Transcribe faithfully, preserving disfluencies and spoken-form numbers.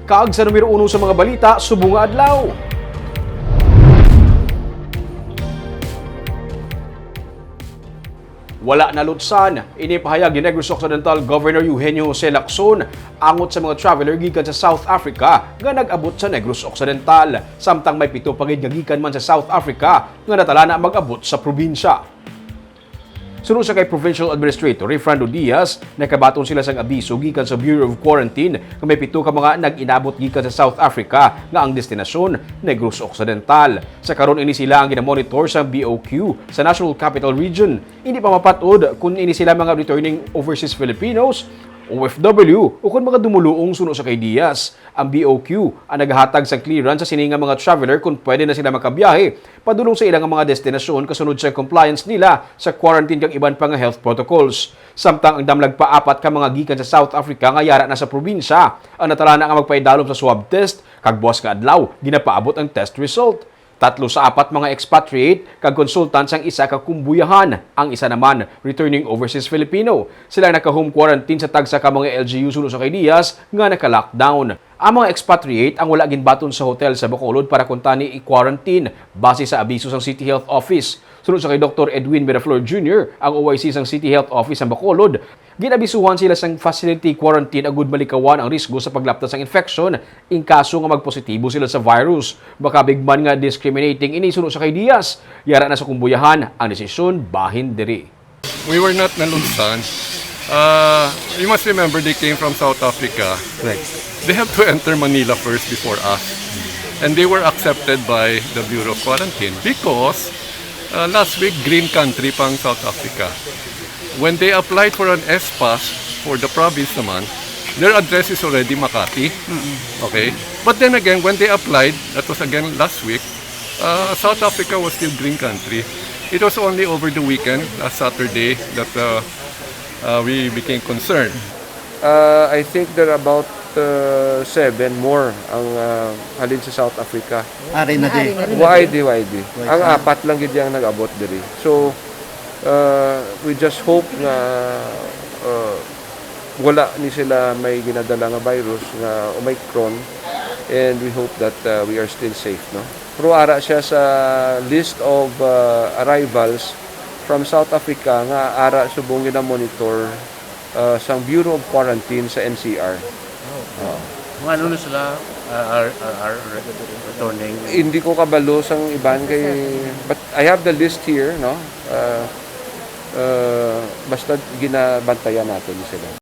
Kag sa numero uno sa mga balita subong nga adlaw. Wala nalutsan, ini pahayag ni Negros Occidental Governor Eugenio Jose Lacson angot sa mga traveler gikan sa South Africa nga nag-abot sa Negros Occidental, samtang may pito pa gid nga gikan man sa South Africa nga natalana mag-abot sa probinsya. Suno sa kay Provincial Administrator Rayfrando Diaz, nakabaton sila sang abiso gikan sa Bureau of Quarantine nga may pito ka mga nag-inabot gikan sa South Africa nga ang destinasyon Negros Occidental. Sa karon, ini sila ang ginamonitor sang B O Q sa National Capital Region. Hindi pa mapat-od kon ini sila mga returning overseas Filipinos, O F W, o kon mga dumuluong suno sa kay Diaz. Ang B O Q ang nagahatag sang clearance sa sini nga mga traveler kon pwede na sila makabiyahe padulong sa ilang mga destinasyon kasunod sa compliance nila sa quarantine kag iban pa nga health protocols. Samtang ang damlag pa apat ka mga gikan sa South Africa nga yara na sa probinsya ang natalana nga magpaidalom sa swab test, kag buas nga adlaw ginapaabot ang test result. Tatlo sa apat mga expatriate kag consultant sang isa ka kumbuyahan, ang isa naman returning overseas Filipino. Sila naka-home quarantine sa tagsa ka mga L G U suno sa kay Diaz nga naka-lockdown. Ang mga expatriate ang wala ginbaton sa hotel sa Bacolod para kuntani i-quarantine base sa abiso sang City Health Office. Suno sa kay Doktor Edwin Miraflor Junior, ang O I C sang City Health Office sa Bacolod, ginabisuhan sila sang facility quarantine agud malikawan ang risgo sa paglapta sang infection in kaso nga magpositibo sila sa virus. Makabig man nga discriminating ini suno sa kay Diaz. Yara na sa kumbuyahan ang desisyon bahin diri. We were not nalunsan. Uh, you must remember they came from South Africa. Right. They have to enter Manila first before us. And they were accepted by the Bureau of Quarantine because uh, last week, green country pang South Africa. When they applied for an S-Pass for the province naman, their address is already Makati. Okay? But then again, when they applied, that was again last week, uh, South Africa was still green country. It was only over the weekend, last Saturday, that uh, uh, we became concerned. Uh, I think there are about uh, seven more ang uh, halin sa South Africa. Ari na di. Ari na di. Why di, why di? Why Ang not? Apat lang gid ang nag-abot diri. So, uh, we just hope nga uh, wala ni sila may ginadala nga virus nga Omicron, and we hope that uh, we are still safe, no? Pero ara siya sa list of uh, arrivals from South Africa nga ara subong gina-monitor uh, sang Bureau of Quarantine sa N C R. Oh. Mga ano na sila uh, are, are, are returning? Hindi ko kabalo sang iban kay, but I have the list here, no? Uh, uh, basta ginabantayan natin sila.